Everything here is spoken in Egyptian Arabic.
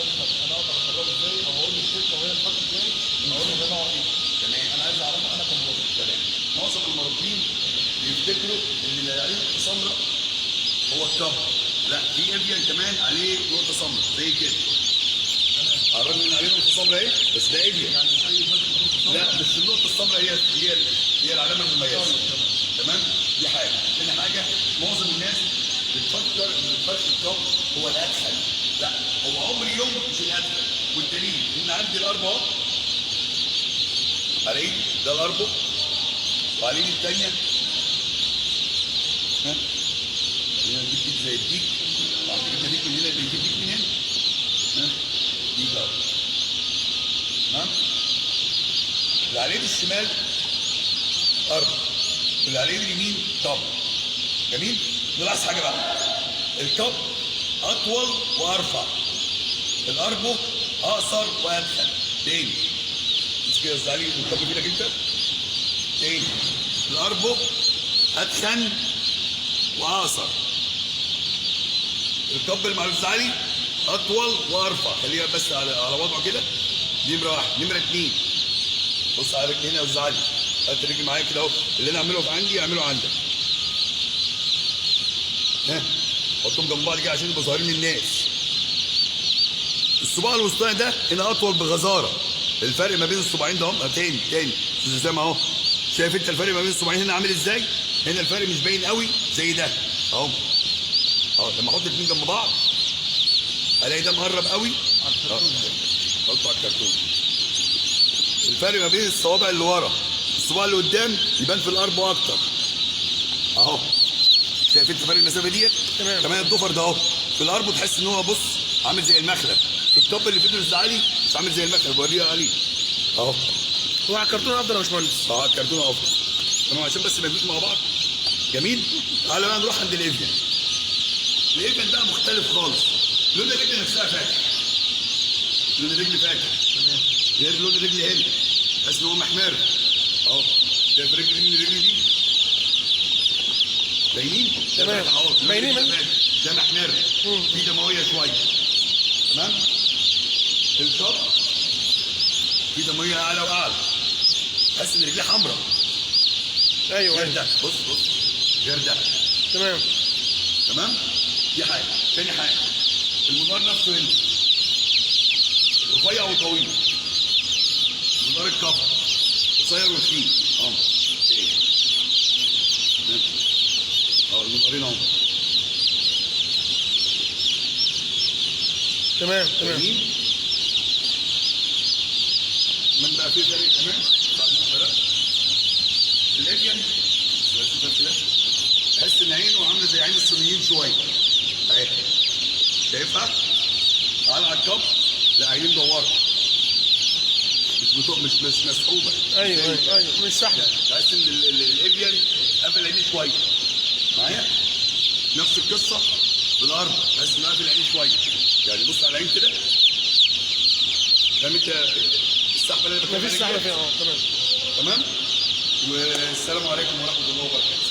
الفرخ انا اقدر اقرره ازاي، او اقول للشركة وهي الفرخ ازاي اقول لها ده نوع ايه؟ تمام. انا عايز اعرفه انا كمربي. تمام. معظم المربين بيفتكروا ان اللي عليه نقطة سمراء هو ال cub. لا، في avian كمان عليه نقطة سمراء زي كده. تمام. على الرغم ان عليه نقطة سمراء اهي، بس ده avian. يعني مش اي فرخ نقطة سمراء؟ لا، بس النقطة السمراء هي العلامة المميزة. طيب، تمام. تمام؟ دي حاجة. تاني حاجة، معظم الناس بتفكر ان الفرخ ال cub هو الادخن. لا، هو عمر يوم مش الادخن، والدليل ان عندي الاربع اهو. على ايدي ده الاربع، وعلى ايدي الثانية ها هنا ديك ديك زي الديك، وعند كده ديك من هنا، ديك ديك من هنا، ها ديك اهو. تمام؟ اللي على ايدي الشمال اربع، واللي على ايدي اليمين cub. جميل؟ نلاحظ حاجة بقى، ال cub اطول وارفع، الاربو اقصر وادخن. تاني، مش كده يا استاذ علي؟ ال cub في ايدك انت. تاني، الاربو ادخن واقصر، ال cub اللي مع الاستاذ علي اطول وارفع. خليها بس على وضعه كده. نمره واحد. نمره اتنين، بص على رجلي هنا يا استاذ علي، هات رجلي معايا كده اهو، اللي انا اعمله في عندي اعمله عندك. ها، حطهم جنب بعض كده عشان يبقوا ظاهرين للناس. الصباع الوسطاني ده هنا اطول بغزاره. الفرق ما بين الصباعين ده اهو. تاني تاني زي ما اهو، شايف انت الفرق ما بين الصباعين هنا عامل ازاي؟ هنا الفرق مش باين قوي زي ده اهو. اهو لما احط الاثنين جنب بعض الاقي ده مقرب قوي. على الكرتون. حطه على الكرتون. الفرق ما بين الصوابع اللي ورا الصباع اللي قدام يبان في الاربع اكتر اهو. شايف انت فرق المسافة ديت؟ تمام. كمان الضفر ده اهو في الاربو تحس ان هو بص عامل زي المخلب. في ال cub اللي في ايده علي مش عامل زي المخلب، بوريه علي اهو. هو على الكرتون افضل يا باشمهندس. اه، الكرتون افضل. تمام، عشان بس ما يجوش مع بعض. جميل. تعالى بقى نروح عند ال avian. ال avian بقى مختلف خالص. لون الرجل نفسها فاتح، لون الرجل فاتح. تمام. غير لون الرجل هنا، تحس ان هو محمر اهو. شايف الرجل دي من الرجل دي؟ باينين؟ تمام. ده اهو، لون باينين. الرجل فاتح، ده محمر، في دموية شوية. تمام؟ ال cub في دموية اعلى واعلى، تحس ان رجليه حمراء. ايوه غير ايوه. ده، بص بص، غير ده. تمام. تمام؟ دي حاجة. تاني حاجة، المنقار نفسه هنا رفيع وطويل. منقار ال cub قصير وتخين اهو. ايه اهو المنقارين اهو. تمام تمام. فاهمين؟ من بقى في فرق كمان بعد ما فرق ال avian، بس الفرق ده تحس ان عينه عامله زي عين الصينيين شوية اهي، شايفها؟ تعالى على ال cub، لا عينين مدورة، مش مش مش مسحوبه. ايوه ايوه ايوه، مش سحب. يعني تحس ان ال avian قافل عينيه شوية معايا. نفس القصة بالارض، تحس انه قافل عينيه شوية. يعني بص على العين كده، فاهم انت السحبه اللي انا بتكلم مفيش عليها سحب دي؟ فيها. اه تمام. تمام. والسلام عليكم ورحمة الله وبركاته.